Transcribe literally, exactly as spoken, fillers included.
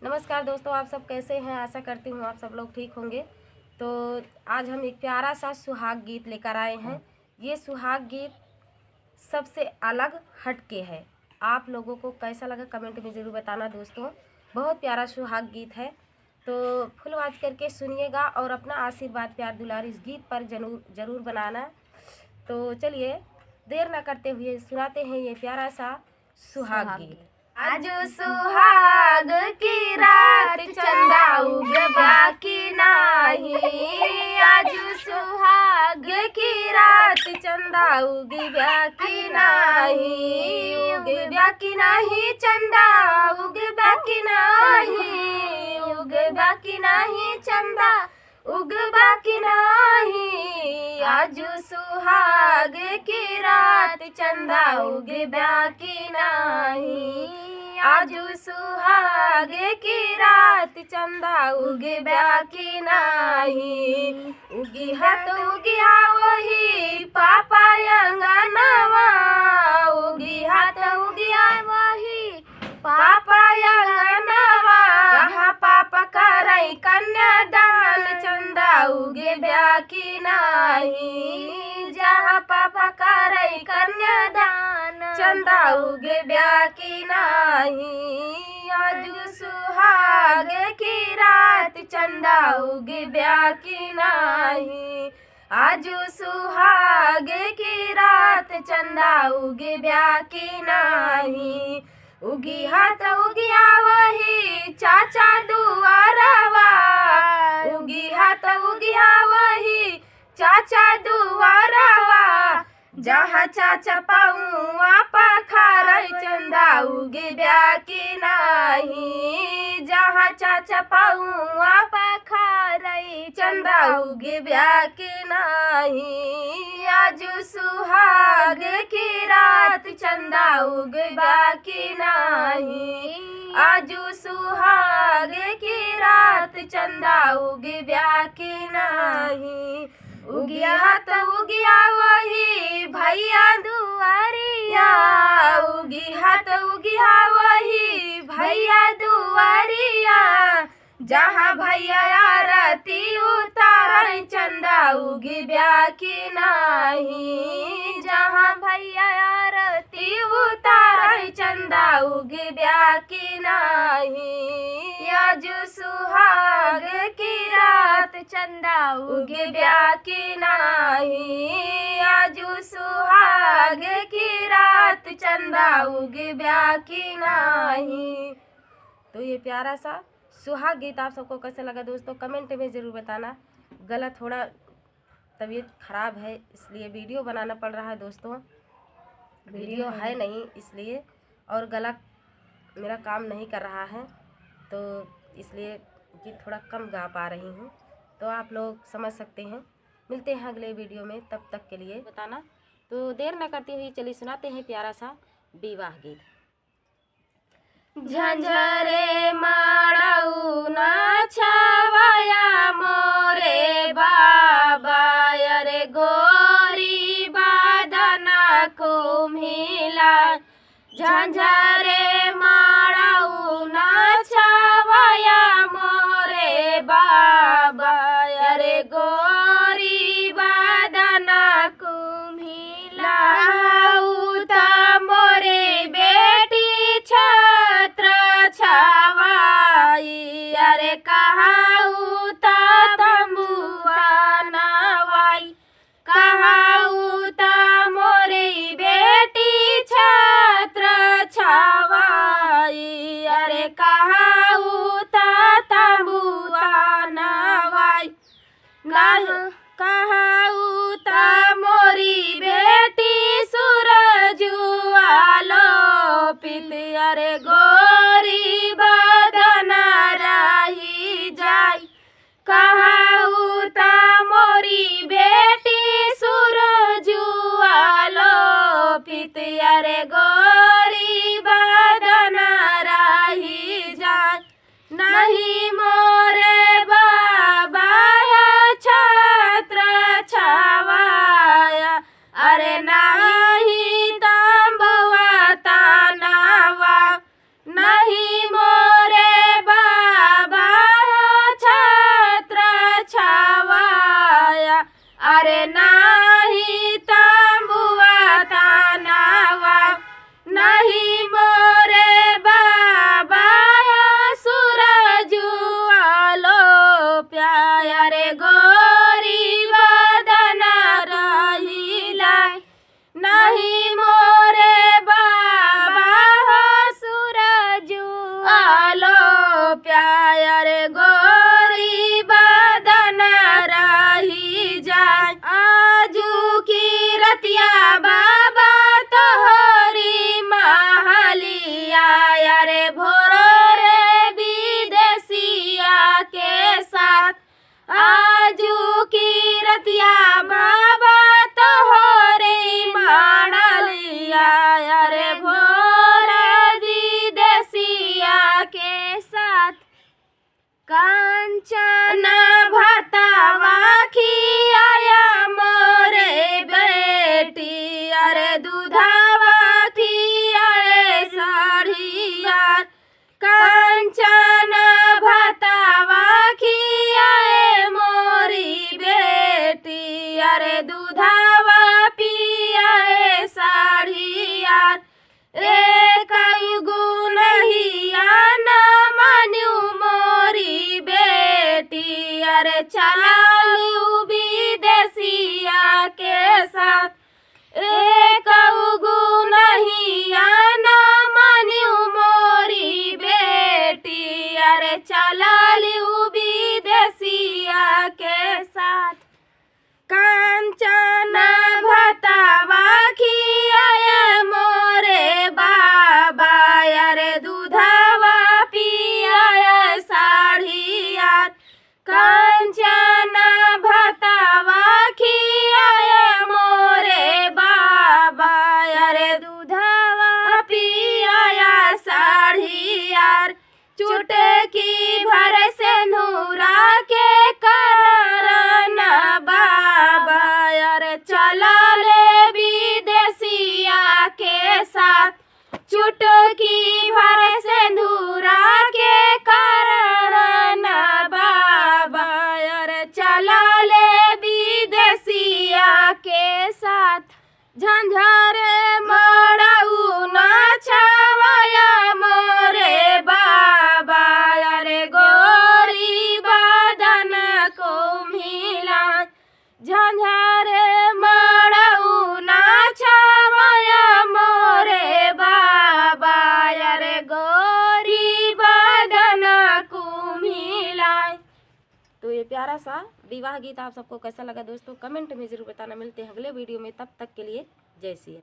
नमस्कार दोस्तों, आप सब कैसे हैं? आशा करती हूँ आप सब लोग ठीक होंगे। तो आज हम एक प्यारा सा सुहाग गीत लेकर आए हैं। ये सुहाग गीत सबसे अलग हटके है। आप लोगों को कैसा लगा, comment में ज़रूर बताना दोस्तों। बहुत प्यारा सुहाग गीत है, तो full watch करके सुनिएगा और अपना आशीर्वाद, प्यार, दुलार इस गीत पर जरूर, जरूर बनाना। तो चलिए, देर ना करते हुए सुनाते हैं ये प्यारा सा सुहाग सुहाग गीत। गीत। आज सुहाग की रात चंदा उगबा की नाही, आज सुहाग की रात चंदा उगबा की नाही, उगबा की नाही चंदा, उगबा की नाही, उगबा की नाही चंदा, उगबा की नाही, आजु सुहाग की रात चंदा उगबा की नाही, आजु सुहाग की रात चंदा उगबा की नाही। उगिहा त उगिहा वही पापा अंगनवा, उगिहा त उगिहा वही पापा अंगनवा, जहाँ पापा करई कन्यादान, चंदा उगबा की नाही, जहाँ पापा करई कन्यादान, चंदा उगबा की नाही, आजु सुहाग की रात चंदा उगबा की नाही, आजु सुहाग की रात चंदा उगबा की नाही। उगिहा त उगिहा वही चाचा दुआरवा, उगिहा त उगिहा वही चाचा दुआरवा, जहाँ चाचा पौआ पखारई चंदा उगबा की नाही, जहाँ चाचा पौआ पखारई चंदा उगबा की नाही, आजु सुहाग की रात चंदा उगबा की नाही, आजु सुहाग की रात चंदा उगबा की नाही। उगिहा त उगिहा वही भैया दुआरिया, उगिहा त उगिहा वही भैया दुआरिया, जहाँ भैया आरती उतारई चंदा उगबा की नाही, जहाँ भैया आरती उतारई चंदा उगबा की नाही, आजु सुहाग की रात चंदा उगबा की नाही, आजु सुहाग की रात चंदा उगबा की नाही। तो ये प्यारा सा सुहाग गीत आप सबको कैसे लगा दोस्तों, comment में ज़रूर बताना। गला थोड़ा तबीयत ख़राब है, इसलिए video बनाना पड़ रहा है दोस्तों। Video video है नहीं। नहीं, इसलिए, और गला मेरा काम नहीं कर रहा है, तो इसलिए गीत थोड़ा कम गा पा रही हूँ, तो आप लोग समझ सकते हैं। मिलते हैं अगले video में, तब तक के लिए बताना। तो देर ना करते हुए चलिए सुनाते हैं प्यारा सा विवाह गीत। झंझरे माड़ऊ ना छावया मोरे बाबा, अरे गोरी बदना कुम्हिला। झंझरे माड़ऊ ना छावया मोरे बाबा, अरे गोरी बदना कुम्हिला। कहाऊ त मोरी बेटी छत्र छावाई, अरे कहाऊ त तंबुआ नवाई। कहाऊ त मोरी बेटी छत्र छावाई, अरे कहाऊ त तंबुआ नवाई। कह-, कहाऊ त मोरी बेटी सूरज आलोपित, अरे गोरी बदन रही जाई। कहाऊ त मोरी बेटी सूरज आलोपित, अरे गोरी बदन रही जाई। नहीं मोरे बाबा छत्र छावाया, अरे नहीं तंबुआ तनावा। आलो प्यार गोरी बदन रही जाए। आजू की रतिया बाबा तोहरी महलिया, अरे भोर रे विदेसिया के साथ। आजू की रतिया बाबा तोहरे माड़लिया, अरे भोर विदेसिया के साथ। कंचन भतवा खियाया मोरे बेटी, अरे दूधवा खियाए साढ़िया। कंचन भतवा खियाए मोरी बेटी, अरे दूधवा पियाए साढ़िया। एक गुनहिया न मान्यू मोरी बेटी, अरे चललू विदेसिया के साथ। एक गुनहिया न मान्यू मोरी बेटी, अरे चललू विदेसिया के साथ। कंचन भतवा खियाए मोरे बाबा, अरे दूधवा पियाए साढ़िया। कंचन भतवा खियाए मोरे बाबा, अरे दूधवा पियाए साढ़िया। चुटकी भर सेंधुरा के करन बाबा, अरे चलले विदेसिया के साथ। चुटकी भर सेंधुरा के करन बाबा, अरे चलले विदेसिया के साथ। झंझरे मड़ऊ नाचवाया मोरे बाबा, अरे गोरी बदन कुम्हिला। झंझरे मड़ऊ नाचवाया मोरे बाबा, अरे गोरी बदन कुम्हिला। तो ये प्यारा सा विवाह गीत आप सबको कैसा लगा दोस्तों, कमेंट में ज़रूर बताना। मिलते हैं अगले वीडियो में, तब तक के लिए जय सिया।